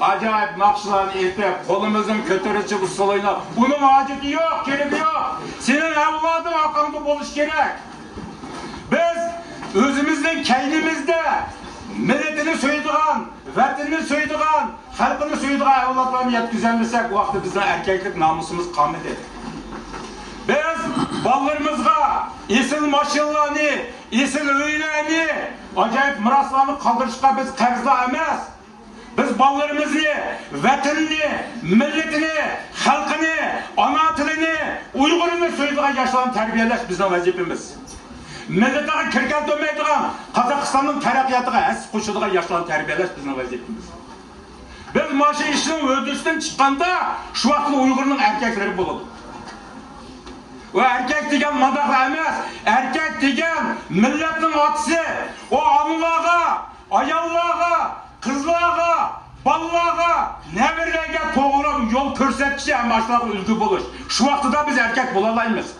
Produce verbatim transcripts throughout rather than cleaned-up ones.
ئاجايىپ ناخشىلارنى ئېيتىپ، قولىمىزنى كۆتۈرۈشۈپ ئۇسسۇل ئويناپ، ئۇنىڭ ھاجىتى يوق، كېرىكى يوق. سېنىڭ ئەۋلادىڭ ئارقاڭدا بولۇشى كېرەك. بىز ئۆزىمىزنىڭ كەينىمىزدە مىللىتىنى سۆيىدىغان، ۋەتىنىنى سۆيىدىغان، خەلقىنى سۆيىدىغان ئەۋلادلارنى يەتكۈزەلمىسەك، ئۇ ۋاقىتتا بىزنىڭ ئەركەكلىك نامۇسىمىز قالمىدى. بىز بالىلىرىمىزغا ئېسىل ماشىنىلارنى، ئېسىل ئۆيلەرنى، ئاجايىپ مىراسلارنى قالدۇرۇشقا بىز قەرزدار ئەمەس. بىز بالىلىرىمىزنى، ۋەتىنىنى، مىللىتىنى، خەلقىنى، ئانا تىلىنى، ئۇيغۇرىنى سۆيىدىغان ياشلارنى تەربىيەلەش بىزنىڭ ۋەزىپىمىز. مىللىتىغا كىر كەلتۈرمەيدىغان، قازاقىستاننىڭ تەرەققىياتىغا ھەسسە قوشىدىغان ياشلارنى تەربىيەلەش بىزنىڭ ۋەزىپىمىز. بىز مانا شۇ ئىشنىڭ ھۆددىسىدىن چىققاندا، شۇ ۋاقىتتا ئۇيغۇرنىڭ ئەركەكلىرى بولىدۇ. ئۇ ئەركەك دېگەن مانداق ئەمەس، ئەركەك دېگەن مىللەتنىڭ ئاتىسى. ئۇ ئانىلارغا، ئاياللارغا، قىزلارغا، بالىلارغا، نەۋرىلەرگە توغرا يول كۆرسەتكۈچى ھەم ئاشۇلارغا ئۈلگە بولۇش. شۇ ۋاقتىدا بىز ئەركەك بولالايمىز.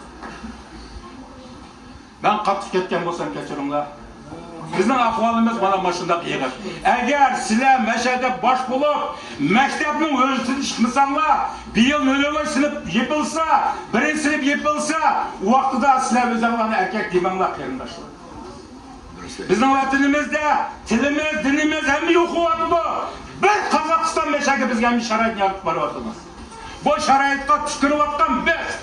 مەن قاتتىق كەتكەن بولسام كەچۈرۈڭلار. بىزنىڭ ئەھۋالىمىز مانا مۇشۇنداق ئېغىر. ئەگەر سىلەر مەشەدە باش بولۇپ، مەكتەپنىڭ ھۆددىسىدىن چىقمىساڭلار، بىيىل نۆلىنچى سىنىپ يېپىلسا، بىرىنچى سىنىپ يېپىلسا، ئۇ ۋاقتىدا سىلەر ئۆزۈڭلارنى ئەركەك دېمەڭلار، قېرىنداشلار. بىزنىڭ ۋەتىنىمىزدە تىلىمىز، دىنىمىز ھەممە يوقىلىۋاتىدۇ. بىر قازاقىستان مەشەگە بىزگە ھەممە شارائىتنى يارىتىپ بېرىۋاتىدۇ. بۇ شارائىتقا تۈكۈرۈۋاتقان بىز.